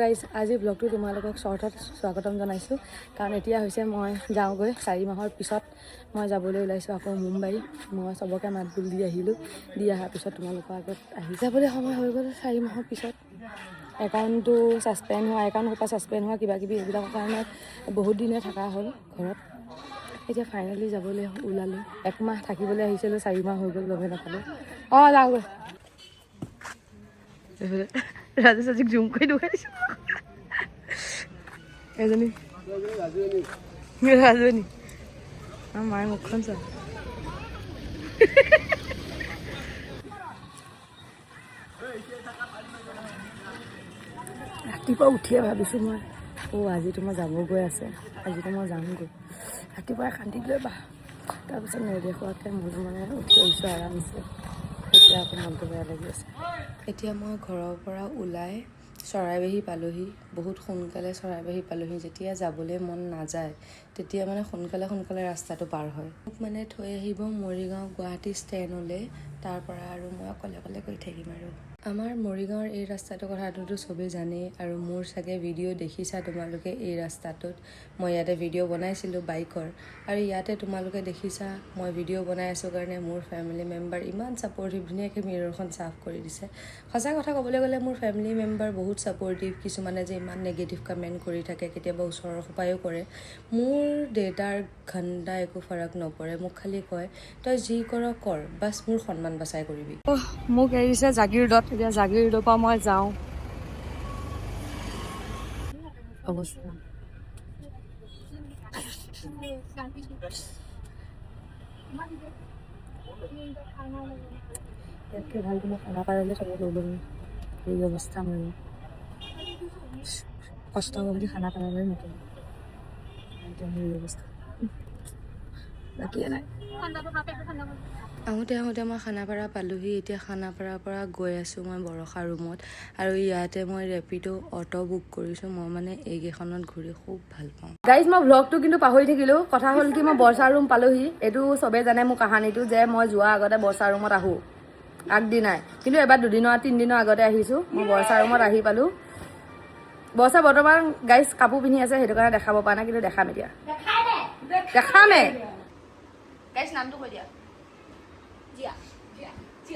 Guys, আজি ব্লগটো তোমালোকক শ্বৰ্টত স্বাগতম জনাইছোঁ, কাৰণ এতিয়া হৈছে মই যাওঁগৈ। 4 মাহৰ পিছত মই যাবলৈ ওলাইছোঁ আকৌ মুম্বাই। মই চবকে মাত বোল দি আহিলোঁ। দি অহাৰ পিছত তোমালোকৰ আগত আহি যাবলৈ সময় হৈ গ'ল। 4 মাহৰ পিছত একাউণ্টটো ছাছপেণ্ড হোৱা, একাউণ্ট সোপা ছাছপেণ্ড হোৱা, কিবা কিবি এইবিলাকৰ কাৰণে বহুত দিনে থকা হ'ল ঘৰত। এতিয়া ফাইনেলি যাবলৈ ওলালোঁ। একমাহ থাকিবলৈ আহিছিলোঁ, 4 মাহ হৈ গ'ল, গমেই নাপালোঁ। অঁ, যাওঁগৈ। এইফালে ৰাজু চাজুক জুম কৰি দেখুৱাই দিছোঁ। এজনী ৰাজনী, আমাৰ মায়ে মুখখন চা। ৰাতিপুৱা উঠিয়ে ভাবিছোঁ মই, অ', আজিতো মই যাব গৈ আছে, আজিতো মই যামগৈ। ৰাতিপুৱাই শান্তি লৈ বা তাৰপিছত নেদেখুৱাকৈ মনে মনে উঠি আহিছোঁ আৰামছে। এতিয়া আকৌ মনটো বেয়া লাগি আছে। এতিয়া মই ঘৰৰ পৰা ওলাই চৰাইবাহী পালোহি। বহুত সোনকালে চৰাইবাহী পালোহি। যেতিয়া যাবলৈ মন নাযায়, তেতিয়া মানে সোনকালে সোনকালে ৰাস্তাটো পাৰ হয়। মোক মানে থৈ আহিব মৰিগাঁও গুৱাহাটী ষ্টেণ্ডলৈ। তাৰ পৰা আৰু মই অকলে অকলে গৈ থাকিম। আৰু আমাৰ মৰিগাঁৱৰ এই ৰাস্তাটোৰ কথাটোতো চবেই জানেই আৰু মোৰ চাগে ভিডিঅ' দেখিছা তোমালোকে। এই ৰাস্তাটোত মই ইয়াতে ভিডিঅ' বনাইছিলোঁ বাইকৰ আৰু ইয়াতে তোমালোকে দেখিছা, মই ভিডিঅ' বনাই আছোঁ কাৰণে মোৰ ফেমিলি মেম্বাৰ ইমান ছাপৰ্টিভ, ধুনীয়াকৈ মিৰৰখন চাফ কৰি দিছে। সঁচা কথা ক'বলৈ গ'লে মোৰ ফেমিলি মেম্বাৰ বহুত ছাপৰ্টিভ। কিছুমানে যে ইমান নিগেটিভ কমেণ্ট কৰি থাকে, কেতিয়াবা ওচৰৰ সোপায়ো কৰে, মোৰ দেউতাৰ ঘণ্টা একো ফৰক নপৰে। মোক খালি কয়, "তই যি কৰ কৰ, বাছ মোৰ সন্মান বচাই কৰিবি।" মোক এৰিছে জাগিৰোডত। এতিয়া জাগিৰোডৰ পৰা মই যাওঁ। অৱস্থা ইয়াতকৈ ভাল মই খানাপাৰালৈ থ'ব গ'লো। এই অৱস্থা মোৰ। কষ্ট হ'ব বুলি খানাপাৰালৈ নথলোঁ। এতিয়া মোৰ এই অৱস্থা, বাকীয়ে নাই। আহোঁতে আহোঁতে মই খানাপাৰা পালোহি। এতিয়া খানাপাৰাৰ পৰা গৈ আছোঁ মই বৰষা ৰুমত আৰু ইয়াতে মই ৰেপিড' অ'টো বুক কৰিছোঁ। মই মানে এইকেইখনত ঘূৰি খুব ভাল পাওঁ। গাইজ, মই ভ্লগটো কিন্তু পাহৰি থাকিলোঁ। কথা হ'ল কি, মই বৰ্ষা ৰুম পালোহি। এইটো চবেই জানে মোৰ কাহানীটো যে মই যোৱাৰ আগতে বৰ্ষা ৰুমত আহোঁ আগদিনাই। কিন্তু এবাৰ দুদিনৰ তিনিদিনৰ আগতে আহিছোঁ। মই বৰ্ষা ৰুমত আহি পালোঁ। বৰ্ষা বৰ্তমান গাইজ কাপোৰ পিন্ধি আছে, সেইটো কাৰণে দেখাব পৰা নাই, কিন্তু দেখাম এতিয়া, দেখামে। গাইজ, নামটো কৈ দিয়া,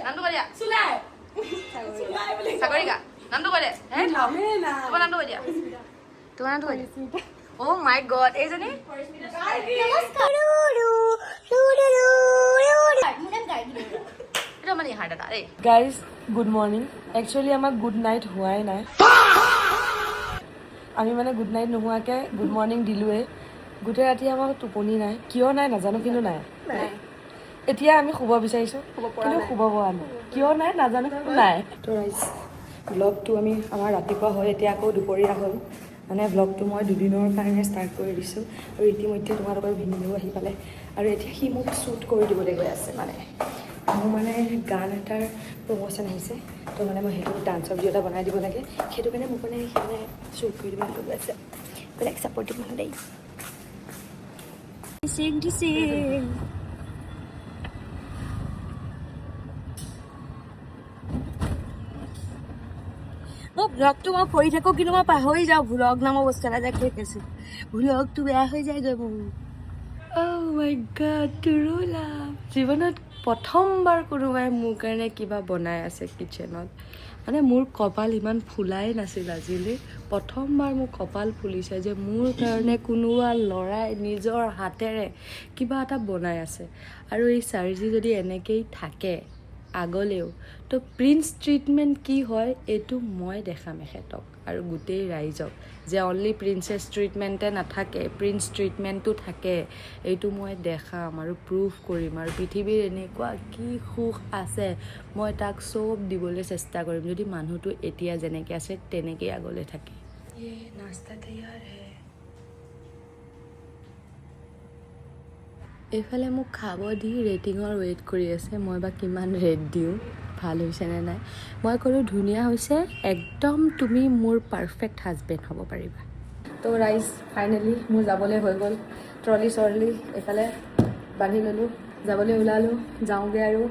নামটো কৈ দিয়া। সাগৰিকা, নামটো কৈ দে। হে, তোমাৰ নামটো কৈ দিয়া, তোমাৰ নামটো কৈ দিয়া। অ' মাই গড, এইজনী। এইটো মানে হাৰ্ট এটা দেই। Guys, good morning. একচুৱেলি আমাৰ গুড নাইট হোৱাই নাই। আমি মানে গুড নাইট নোহোৱাকৈ গুড মৰ্ণিং দিলোঁৱেই। গোটেই ৰাতি আমাৰ টোপনি নাই। কিয় নাই নাজানো, কিন্তু নাই। এতিয়া আমি শুব বিচাৰিছোঁ, কিন্তু শুব পৰা নাই। কিয় নাই নাজানো, কিন্তু নাই। তো ৰাইজ, ব্লগটো আমি আমাৰ ৰাতিপুৱা হ'ল, এতিয়া আকৌ দুপৰীয়া হ'ল। মানে ব্লগটো মই দুদিনৰ কাৰণে ষ্টাৰ্ট কৰি দিছোঁ আৰু ইতিমধ্যে তোমালোকৰ ভিনিও আহি পালে আৰু এতিয়া সি মোক শ্বুট কৰি দিবলৈ গৈ আছে। মানে মোৰ মানে গান এটাৰ প্ৰম'শ্যন আহিছে, তো মানে মই সেইটো ডান্সৰ ভিডিঅ' এটা বনাই দিব লাগে। সেইটো কাৰণে মোক মানে সি মানে শ্বুট কৰি দিবলৈ গৈ আছে। বেলেগ ছাপৰ্টিভ মানুহ দেই। ঢিচিং ঢিচিং। মই ভ্লগটো মই কৰি থাকোঁ, কিন্তু মই পাহৰি যাওঁ ভ্লগ নামৰ বস্তু এটা যে কৈ আছোঁ। ভ্লগটো বেয়া হৈ যায়গৈ মোৰ। Oh my God, true love! জীৱনত প্ৰথমবাৰ কোনোবাই মোৰ কাৰণে কিবা বনাই আছে কিটচেনত। মানে মোৰ কপাল ইমান ফুলাই নাছিল আজিলৈ। প্ৰথমবাৰ মোৰ কপাল ফুলিছে যে মোৰ কাৰণে কোনোবা ল'ৰাই নিজৰ হাতেৰে কিবা এটা বনাই আছে। আৰু এই চাৰ্জি যদি এনেকেই থাকে আগলেও, তো প্ৰিন্স ট্ৰিটমেণ্ট কি হয়, এইটো মই দেখাম এখেতক আৰু গোটেই ৰাইজক যে অনলি প্ৰিন্সেছ ট্ৰিটমেণ্টে নাথাকে, প্ৰিন্স ট্ৰিটমেণ্টো থাকে। এইটো মই দেখাম আৰু প্ৰুভ কৰিম। আৰু পৃথিৱীৰ এনেকুৱা কি সুখ আছে, মই তাক চব দিবলৈ চেষ্টা কৰিম, যদি মানুহটো এতিয়া যেনেকৈ আছে তেনেকেই আগলৈ থাকে। ये नाश्ता तैयार है। এইফালে মোক খাব দি ৰেটিঙৰ ৱেইট কৰি আছে, মই বা কিমান ৰেট দিওঁ, ভাল হৈছেনে নাই। মই ক'লোঁ, "ধুনীয়া হৈছে একদম, তুমি মোৰ পাৰফেক্ট হাজবেণ্ড হ'ব পাৰিবা।" তো ৰাইজ, ফাইনেলি মোৰ যাবলৈ হৈ গ'ল। ট্ৰলি চৰলি এইফালে বান্ধি ল'লোঁ, যাবলৈ ওলালোঁ। যাওঁগৈ আৰু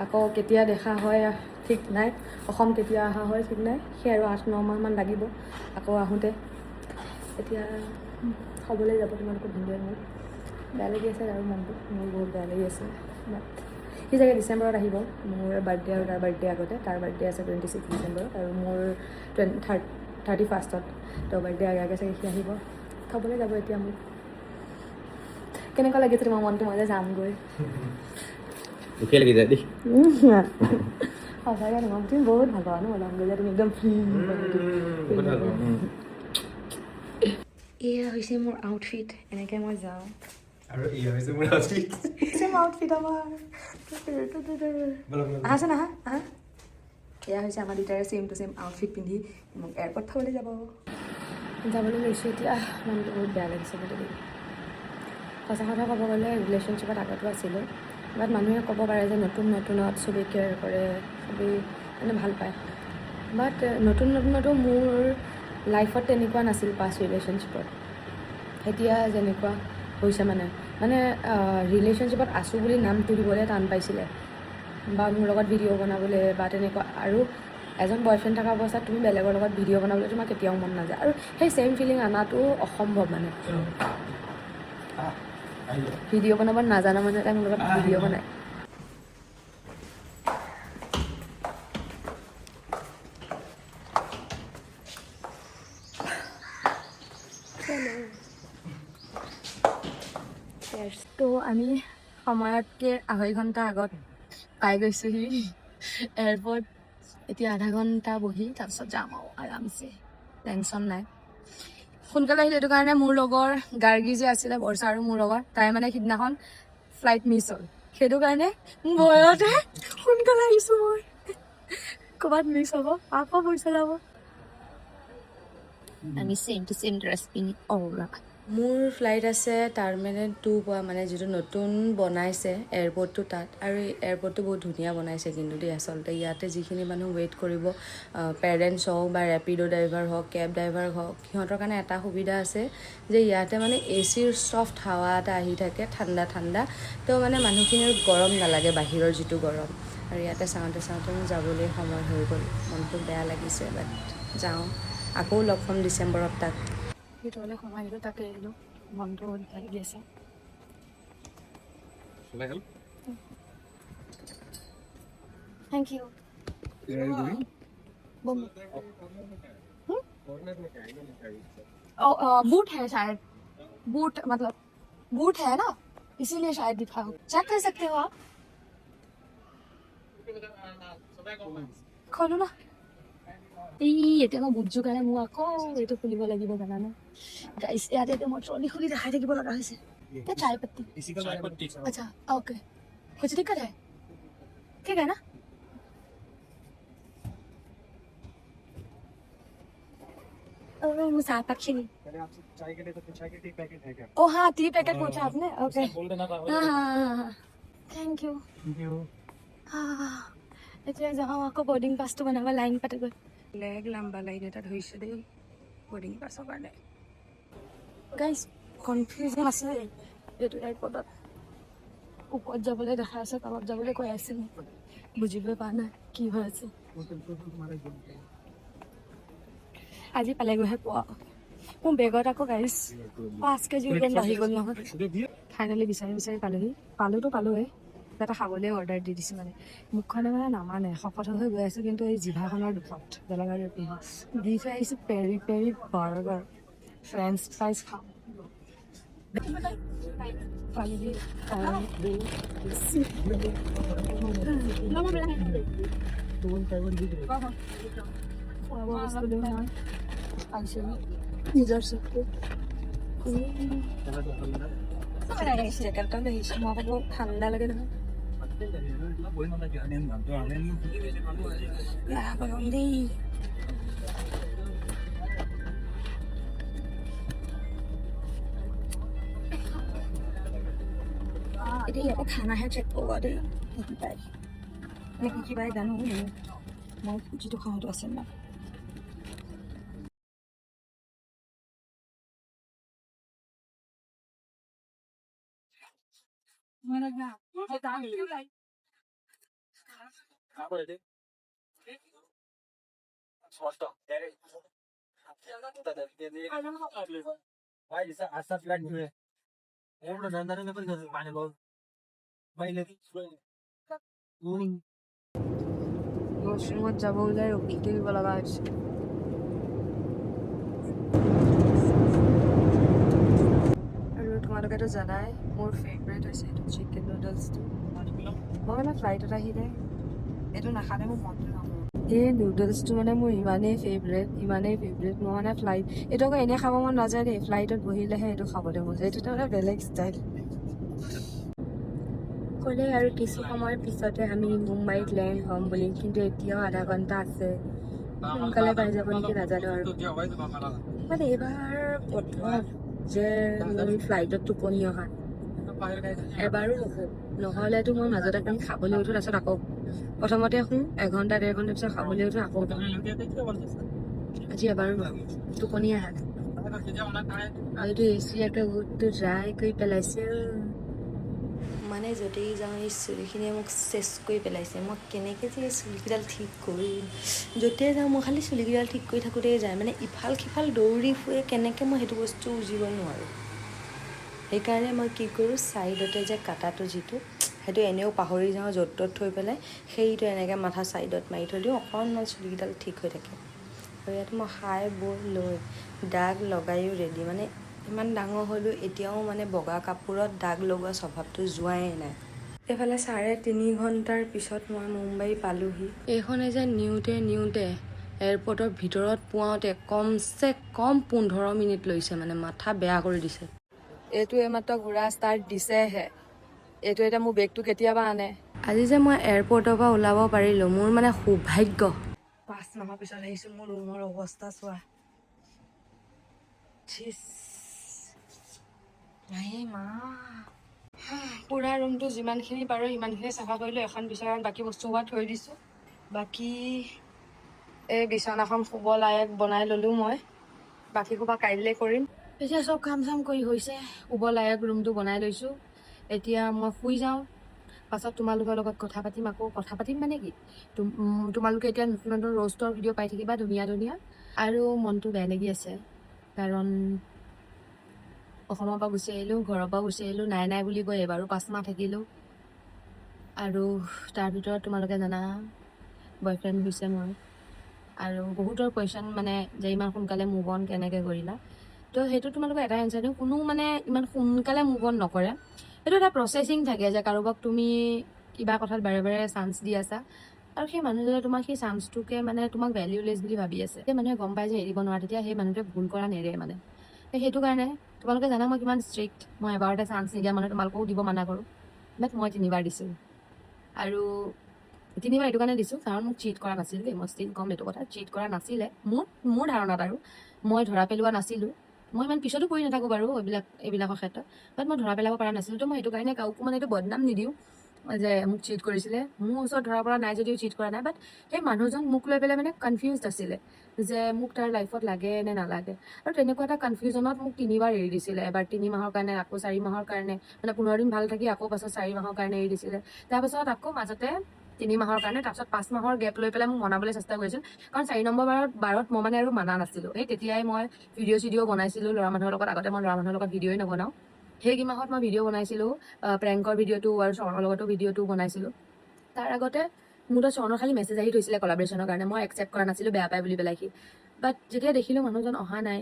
আকৌ কেতিয়া দেখা হয়। ঠিক নাই, অসম কেতিয়া অহা হয় ঠিক নাই। সেই আৰু 8-9 মাহমান লাগিব আকৌ আহোঁতে। এতিয়া থ'বলৈ যাব তোমালোকৰ ভিনদেউৱে মোক। বেয়া লাগি আছে আৰু মনটো মোৰ বহুত বেয়া লাগি আছে। বাট সি চাগে ডিচেম্বৰত আহিব, মোৰ বাৰ্থডে আৰু তাৰ বাৰ্থডে আগতে। তাৰ বাৰ্থডে আছে 26 ডিচেম্বৰত আৰু মোৰ 31ত। তো বাৰ্থডে আগে আগে চাগে সি আহিব, থ'বলৈ যাব এতিয়া মোক। কেনেকুৱা লাগিছে তোমাৰ মনটো, মই যে যামগৈ? দুখেই লাগি যায় দেই। সঁচাকৈ তোমাক তুমি বহুত ভাল পাবা ন ওলাম গ'লে, তুমি একদম ফ্ৰী। বহুত ভাল পাওঁ। এয়া হৈছে মোৰ আউটফিট, এনেকৈ মই যাওঁ। আৰু এয়া হৈছে মোৰ আউটফিট। চেম আউটফিট আমাৰ। আহাচোন, আহা আহা। এয়া হৈছে আমাৰ দুটাৰে ছেইম টু ছেইম আউটফিট পিন্ধি মোক এয়াৰপৰ্ট থ'বলৈ যাব। যাবলৈ লৈছোঁ এতিয়া। মনটো বহুত বেয়া লাগিছে কিন্তু দেই। সঁচা কথা ক'ব গ'লে ৰিলেশ্যনশ্বিপত আগতো আছিলোঁ, বাট মানুহে ক'ব পাৰে যে নতুন নতুনত চবেই কেয়াৰ কৰে, চবেই মানে ভাল পায়। বাট নতুন নতুনতো মোৰ লাইফত তেনেকুৱা নাছিল পাষ্ট ৰিলেশ্যনশ্বিপত, এতিয়া যেনেকুৱা হৈছে। মানে ৰিলেশ্যনশ্বিপত আছোঁ বুলি নামটো দিবলৈ টান পাইছিলে বা মোৰ লগত ভিডিঅ' বনাবলৈ বা তেনেকুৱা। আৰু এজন বয়ফ্ৰেণ্ড থকা অৱস্থাত তুমি বেলেগৰ লগত ভিডিঅ' বনাবলৈ তোমাৰ কেতিয়াও মন নাযায় আৰু সেই ছেইম ফিলিং অনাটো অসম্ভৱ। মানে ভিডিঅ' বনাব নাজানা মানুহ এটাই মোৰ লগত ভিডিঅ' বনায়। তো আমি সময়তকৈ 2.5 ঘণ্টা আগত পাই গৈছোহি এয়াৰপৰ্ট। এতিয়া আধা ঘণ্টা বহি তাৰপিছত যাম আৰু আৰামছে, টেনশ্যন নাই। সোনকালে আহিলে এইটো কাৰণে, মোৰ লগৰ গাৰ্গী যে আছিলে, বৰ্ষা আৰু মোৰ লগৰ, তাই মানে সিদিনাখন ফ্লাইট মিছ হ'ল। সেইটো কাৰণে ভয়তে সোনকালে আহিছোঁ মই। ক'ৰবাত মিছ হ'ব, আকৌ পইচা যাব। আমি ছেম টু ছেম ড্ৰেছ পিন্ধি অ'ৰা। মোৰ ফ্লাইট আছে টাৰ্মিনেল 2 পোৱা, মানে যিটো নতুন বনাইছে এয়াৰপৰ্টটো তাত। আৰু এই এয়াৰপৰ্টটো বহুত ধুনীয়া বনাইছে কিন্তু দেই। আচলতে ইয়াতে যিখিনি মানুহ ৱেইট কৰিব, পেৰেণ্টছ হওক বা ৰেপিড' ড্ৰাইভাৰ হওক, কেব ড্ৰাইভাৰ হওক, সিহঁতৰ কাৰণে এটা সুবিধা আছে যে ইয়াতে মানে এ চিৰ ছফ্ট হাৱা এটা আহি থাকে, ঠাণ্ডা ঠাণ্ডা। তো মানে মানুহখিনিৰ গৰম নালাগে, বাহিৰৰ যিটো গৰম। আৰু ইয়াতে চাওঁতে চাওঁতে মোৰ যাবলৈ সময় হৈ গ'ল। মনটো বেয়া লাগিছে, বাট যাওঁ। আকৌ লগ পাম ডিচেম্বৰত তাক। ভিতৰলৈ সোমাই দিলোঁ, তাকে এৰিলোঁ। মনটো বহুত বেয়া লাগি আছে। ওলাই গ'ল। Thank you. Bombay. बूट है शायद, बूट मतलब बूट है ना, इसीलिए शायद दिखा हो। चेक कर सकते हो आप, खोलो ना। এই এতিয়া মই বুট কাৰণে মোক আকৌ এইটো খুলিব লাগিব, জানানে গাইছ? ইয়াতে এতিয়া মই ট্ৰলি খুলি দেখাই থাকিব লগা হৈছে। ये चाय पत्ती? अच्छा, ओके। कुछ दिक्कत है? ठीक है ना? মোৰ चाहपातখিনি। चाय के लिए तो चाय के टी पैकेट है क्या? ओ हाँ, टी पैकेट पूछा आपने। ओके। बोल देना। हाँ हाँ हाँ हाँ, thank you. Thank you. এতিয়া যাওঁ আকৌ বৰ্ডিং পাছটো বনাব, লাইন পাতি গৈ লেগ লাম্বা লাইন এটা ধৰিছে দেই বৰ্ডিং পাছৰ কাৰণে। গাইজ, কনফিউজন আছে এইটো এয়াৰপৰ্টত। ওপৰত যাবলৈ দেখাই আছে, তলত যাবলৈ কৈ আছে। মোক বুজিবই পৰা নাই কি হৈ আছে। আজি পালেগৈহে পোৱা। মোৰ বেগত আকৌ গাইজ 5 কেজি ওজন বাঢ়ি গ'ল নহয়। ফাইনেলি বিচাৰি বিচাৰি পালোহি। পালোতো পালোৱেই, কিবা এটা খাবলৈ অৰ্ডাৰ দি দিছোঁ। মানে মুখখনে মানে নামানে, শকত হৈ গৈ আছোঁ, কিন্তু এই জিভাখনৰ দুখত বেলেগ আৰু একো নহয়। দি থৈ আহিছোঁ peri peri burger, French fries খাওঁ। পালোহি। খোৱা বোৱা বস্তু লৈ মই পাইছোঁ নিজৰ চকু। জেকেটটা লৈ আহিছোঁ মই, আকৌ ঠাণ্ডা লাগে নহয়। বেয়া গৰম দেই। এতিয়া ইয়াতে খানাহে চেক কৰোঁ দেই, কি পায়, নে কি কি পায় জানো। মই যিটো খাওঁ সেইটো আছে নাই। ৱাছৰুমত যাব ওলাই ৰখি থাকিব লগা হৈছে। আৰু তোমালোকেতো জানাই, মোৰ ফেভৰেট হৈছে এইটো চিকেন নুডলছটো। মই মানে ফ্লাইটত আহিলে এইটো নাখালে মোৰ মনটো নহয়। এই নুডলছটো মানে মোৰ ইমানেই ফেভৰেট, ইমানেই ফেভৰেট। মই মানে ফ্লাইট এইটো আকৌ এনেই খাব মন নাযায় দেই, ফ্লাইটত বহিলেহে এইটো খাবলৈ মন যায়। এইটো তাৰমানে বেলেগ ষ্টাইল। ক'লে আৰু কিছু সময়ৰ পিছতে আমি মুম্বাইত লেণ্ড হ'ম বুলি, কিন্তু এতিয়াও আধা ঘণ্টা আছে। সোনকালে পাই যাব নেকি নাজানো। আৰু মানে এইবাৰ প্ৰথম যে মোৰ ফ্লাইটত টোপনি অহা। এবাৰো নুশু, নহ'লেতো মই মাজতে একদম খাবলৈ উঠো, তাৰপিছত আকৌ প্ৰথমতে শুওঁ এঘণ্টা 1.5 ঘণ্টা, পিছত খাবলৈ উঠো, আকৌ উঠো। আজি এবাৰো নোৱাৰো, টোপনি অহা নাই। আৰু এইটো এচি একে ওঁঠটো ড্ৰাই কৰি পেলাইছে। মানে য'তেই যাওঁ, এই চুলিখিনিয়ে মোক চেচ কৰি পেলাইছে। মই কেনেকৈ যে এই চুলিকেইডাল ঠিক কৰিম? য'তেই যাওঁ, মই খালি চুলিকেইডাল ঠিক কৰি থাকোঁতেই যায়। মানে ইফাল সিফাল দৌৰি ফুৰে কেনেকৈ, মই সেইটো বস্তু বুজিব নোৱাৰোঁ। সেইকাৰণে মই কি কৰোঁ, ছাইডতে যে কাটাটো যিটো, সেইটো এনেও পাহৰি যাওঁ য'ত ত'ত থৈ পেলাই, সেইটো এনেকৈ মাথা ছাইডত মাৰি থৈ দিওঁ, অকণমান চুলিকেইডাল ঠিক হৈ থাকে। আৰু ইয়াত মই খাই বৈ লৈ দাগ লগায়ো ৰেডি। মানে ইমান ডাঙৰ হ'লোঁ, এতিয়াও মানে বগা কাপোৰত দাগ লগোৱা স্বভাৱটো যোৱাই নাই। এইফালে 3.5 ঘণ্টাৰ পিছত মই মুম্বাই পালোহি। এইখনে যে নিওঁতে নিওঁতে এয়াৰপৰ্টৰ ভিতৰত পোৱাওঁতে কমচে কম 15 মিনিট লৈছে, মানে মাথা বেয়া কৰি দিছে। এইটো এইমাত্ৰ ঘূৰা ষ্টাৰ্ট দিছেহে। এইটো এতিয়া মোৰ বেগটো কেতিয়াবা আনে। আজি যে মই এয়াৰপৰ্টৰ পৰা ওলাব পাৰিলোঁ, মোৰ মানে সৌভাগ্য। 5 মাহৰ পিছত আহিছোঁ, মোৰ ৰুমৰ অৱস্থা চোৱা। চিচ, মা, পূৰা ৰুমটো যিমানখিনি পাৰোঁ সিমানখিনি চাফা কৰিলোঁ। এখন বিচনাত বাকী বস্তু সোপা থৈ দিছোঁ। বাকী এই বিচনাখন শুব লায়ক বনাই ল'লোঁ মই। বাকী সোপা কাইলৈ কৰিম। এতিয়া চব কাম চাম কৰি হৈছে, শুব লায়ক ৰুমটো বনাই লৈছোঁ। এতিয়া মই শুই যাওঁ, পাছত তোমালোকৰ লগত কথা পাতিম। আকৌ কথা পাতিম মানে কি, তোমালোকে এতিয়া নতুন নতুন ৰ'ষ্টৰ ভিডিঅ' পাই থাকিবা ধুনীয়া ধুনীয়া। আৰু মনটো বেয়া লাগি আছে, কাৰণ অসমৰ পৰা গুচি আহিলোঁ, ঘৰৰ পৰা গুচি আহিলোঁ, নাই নাই বুলি কৈ এবাৰো 5 মাহ থাকিলোঁ। আৰু তাৰ ভিতৰত তোমালোকে জানা, বয়ফ্ৰেণ্ড হৈছে মোৰ। আৰু বহুতৰ কুৱেশ্যন মানে যে ইমান সোনকালে মুভ অন কেনেকৈ কৰিলা? তো সেইটো তোমালোকে এটা এনচাৰ দিওঁ, কোনো মানে ইমান সোনকালে মুভ অন নকৰে। সেইটো এটা প্ৰচেছিং থাকে যে কাৰোবাক তুমি কিবা কথাত বাৰে বাৰে চান্স দি আছা আৰু সেই মানুহজনে তোমাক সেই চান্সটোকে মানে তোমাক ভেলিউলেছ বুলি ভাবি আছে। যেতিয়া মানুহে গম পায় যে এৰিব নোৱাৰে, তেতিয়া সেই মানুহটোৱে ভুল কৰা নেৰে। মানে তো সেইটো কাৰণে তোমালোকে জানা মই কিমান ষ্ট্ৰিক্ট। মই এবাৰতে চান্স নিদিয়া মানুহ, তোমালোককো দিব মানা কৰোঁ। বাট মই তিনিবাৰ দিছোঁ। আৰু তিনিবাৰ এইটো কাৰণে দিছোঁ কাৰণ মোক চিট কৰা নাছিল দেই। মই ষ্টিল ক'ম এইটো কথা, চিট কৰা নাছিলে মোৰ ধাৰণাত আৰু মই ধৰা পেলোৱা নাছিলোঁ। মই ইমান পিছতো পৰি নাথাকোঁ বাৰু এইবিলাকৰ ক্ষেত্ৰত, বাট মই ধৰা পেলাব পৰা নাছিলোঁ। তো মই সেইটো কাৰণে কাকো মানে এইটো বদনাম নিদিওঁ যে মোক চিট কৰিছিলে। মোৰ ওচৰত ধৰা পৰা নাই যদিও চিট কৰা নাই। বাট সেই মানুহজন মোক লৈ পেলাই মানে কনফিউজ আছিলে যে মোক তাৰ লাইফত লাগে নে নালাগে। আৰু তেনেকুৱা এটা কনফিউজনত মোক তিনিবাৰ এৰি দিছিলে। এবাৰ 3 মাহৰ কাৰণে, আকৌ 4 মাহৰ কাৰণে, মানে 15 দিন ভাল থাকি আকৌ পাছত 4 মাহৰ কাৰণে এৰি দিছিলে। তাৰপাছত আকৌ মাজতে 3 মাহৰ কাৰণে, তাৰপিছত 5 মাহৰ গেপ লৈ পেলাই মোক মনাবলৈ চেষ্টা কৰিছিল। কাৰণ 4 নম্বৰ বাৰত মই মানে আৰু মানা নাছিলোঁ। সেই তেতিয়াই মই ভিডিঅ' চিডিঅ' বনাইছিলোঁ ল'ৰা মানুহৰ লগত। আগতে মই ল'ৰা মানুহৰ লগত ভিডিঅ'ই নবনাওঁ। সেই কেইমাহত মই ভিডিঅ' বনাইছিলোঁ, প্ৰেংকৰ ভিডিঅ'টো আৰু চৰণৰ লগতো ভিডিঅ'টো বনাইছিলোঁ। তাৰ আগতে মোৰ তাত চৰণৰ খালি মেছেজ আহি থৈছিলে কলাবৰেশ্যনৰ কাৰণে। মই একচেপ্ট কৰা নাছিলোঁ, বেয়া পায় বুলি পেলাই সি। বাট যেতিয়া দেখিলোঁ মানুহজন অহা নাই,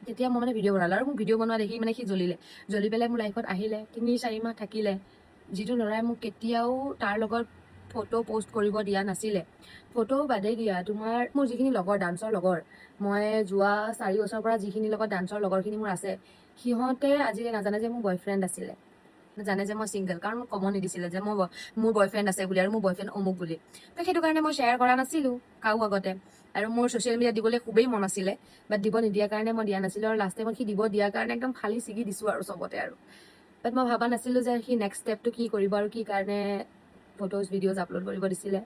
তেতিয়া মই মানে ভিডিঅ' বনালোঁ। আৰু মোক ভিডিঅ' বনোৱা দেখি মানে সি জ্বলিলে, জ্বলি পেলাই মোৰ লাইফত আহিলে, 3-4 মাহ থাকিলে। যিটো ল'ৰাই মোক কেতিয়াও তাৰ লগত ফটো প'ষ্ট কৰিব দিয়া নাছিলে, ফটো বাদেই দিয়া, তোমাৰ মোৰ যিখিনি লগৰ, ডান্সৰ লগৰ, মই যোৱা 4 বছৰৰ পৰা যিখিনিৰ লগত ডান্সৰ লগৰখিনি মোৰ আছে, সিহঁতে আজিলৈ নাজানে যে মোৰ বয়ফ্ৰেণ্ড আছিলে। জানে যে মই ছিংগল, কাৰণ মোক ক'ব নিদিছিলে যে মোৰ বয়ফ্ৰেণ্ড আছে বুলি আৰু মোৰ বয়ফ্ৰেণ্ড অমুক বুলি। তো সেইটো কাৰণে মই শ্বেয়াৰ কৰা নাছিলোঁ কাৰো আগতে। আৰু মোৰ ছ'চিয়েল মিডিয়াত দিবলৈ খুবেই মন আছিলে, বাট দিব নিদিয়াৰ কাৰণে মই দিয়া নাছিলোঁ। আৰু লাষ্ট টাইমত সি দিব দিয়াৰ কাৰণে একদম ফালি ছিগি দিছোঁ আৰু চবতে। আৰু বাট মই ভবা নাছিলোঁ যে সি নেক্সট ষ্টেপটো কি কৰিব আৰু কি কাৰণে ফটোজ, ভিডিঅ'জ আপলোড কৰিব দিছিলে।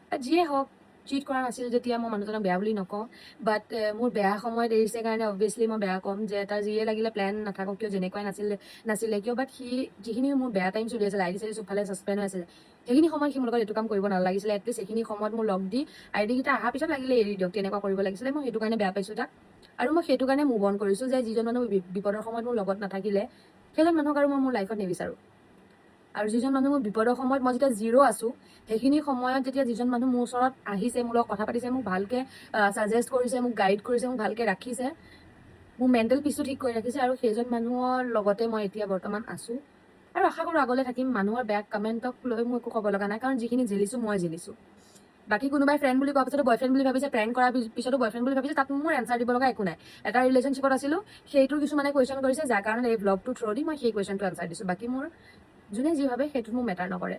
বাট যিয়ে হওক। চিট কৰা নাছিল যেতিয়া মই মানুহজনক বেয়া বুলি নকওঁ। বাট মোৰ বেয়া সময়ত এৰিছে কাৰণে অবভিয়াছলি মই বেয়া ক'ম যে তাৰ যিয়ে লাগিলে প্লেন নাথাকক কিয়, যেনেকুৱাই নাছিলে কিয়, বাট সি যিখিনি মোৰ বেয়া টাইম চলি আছিলে, আইডি চাইডি চবফালে ছাছপেণ্ড হৈ আছিলে, সেইখিনি সময়ত সি মোৰ লগত এইটো কাম কৰিব নালাগিছিলে। এটলিষ্ট সেইখিনি সময়ত মোৰ লগ দি আইডিকেইটা অহাৰ পিছত লাগিলে এৰি দিয়ক, তেনেকুৱা কৰিব লাগিছিলে। মই সেইটো কাৰণে বেয়া পাইছোঁ তাক আৰু মই সেইটো কাৰণে মুভ অন কৰিছোঁ যে যিজন মানুহ বিপদৰ সময়ত মোৰ লগত নাথাকিলে, সেইজন মানুহক আৰু মই মোৰ লাইফত নিবিচাৰোঁ। আৰু যিজন মানুহ মোৰ বিপদৰ সময়ত, মই যেতিয়া জিৰ' আছোঁ, সেইখিনি সময়ত যেতিয়া যিজন মানুহ মোৰ ওচৰত আহিছে, মোৰ লগত কথা পাতিছে, মোক ভালকৈ ছাজেষ্ট কৰিছে, মোক গাইড কৰিছে, মোক ভালকৈ ৰাখিছে, মোৰ মেণ্টেল পিচটো ঠিক কৰি ৰাখিছে আৰু সেইজন মানুহৰ লগতে মই এতিয়া বৰ্তমান আছোঁ আৰু আশা কৰোঁ আগলৈ থাকিম। মানুহৰ বেয়া কমেণ্টক লৈ মোৰ একো ক'ব লগা নাই, কাৰণ যিখিনি জেলিছোঁ মই জেলিছোঁ। বাকী কোনোবাই ফ্ৰেণ্ড বুলি কোৱাৰ পিছতো বয়ফ্ৰেণ্ড বুলি ভাবিছে, প্ৰেংক কৰাৰ পিছতো বয়ফ্ৰেণ্ড বুলি ভাবিছে, তাত মোৰ এনচাৰ দিব লগা একো নাই। এটা ৰিলেশ্যনশ্বিপত আছিলোঁ, সেইটোৰ কিছুমানে কুৱেশ্যন কৰিছে, যাৰ কাৰণে এই ব্লগটো থ্ৰ' দি মই সেই কুৱেশ্যনটো এনচাৰ দিছোঁ। বাকী মোৰ যোনে যি ভাবে সেইটোত মোৰ মেটাৰ নকৰে,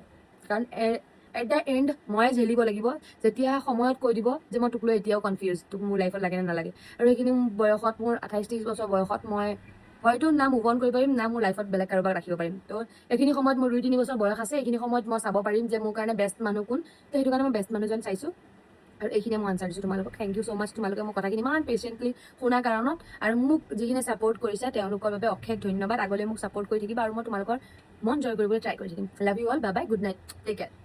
কাৰণ এট the and ময়ে জেলিব লাগিব যেতিয়া সময়ত কৈ দিব যে মই তোক লৈ এতিয়াও কনফিউজ, তোক মোৰ লাইফত লাগে নে নালাগে। আৰু সেইখিনি বয়সত, মোৰ 28-30 বছৰ বয়সত মই হয়তো না মুভ অন কৰিব পাৰিম, না মোৰ লাইফত বেলেগ কাৰোবাক ৰাখিব পাৰিম। তো এইখিনি সময়ত মোৰ 2-3 বছৰ বয়স আছে, এইখিনি সময়ত মই চাব পাৰিম যে মোৰ কাৰণে বেষ্ট মানুহ কোন। তো সেইটো কাৰণে মই বেষ্ট মানুহজন চাইছোঁ আৰু এইখিনিয়ে মই আনচাৰ দিছোঁ তোমালোকক। Thank you so much তোমালোকে মোৰ কথাখিনি ইমান পেচেণ্টলি শুনা কাৰণত আৰু মোক যিখিনি ছাপৰ্ট কৰিছে, তেওঁলোকৰ বাবে অশেষ ধন্যবাদ। আগলৈ মোক ছাপৰ্ট কৰি থাকিবা আৰু মই তোমালোকৰ মন জয় কৰিবলৈ ট্ৰাই কৰি থাকিম। Love you all, bye bye, good night, take care.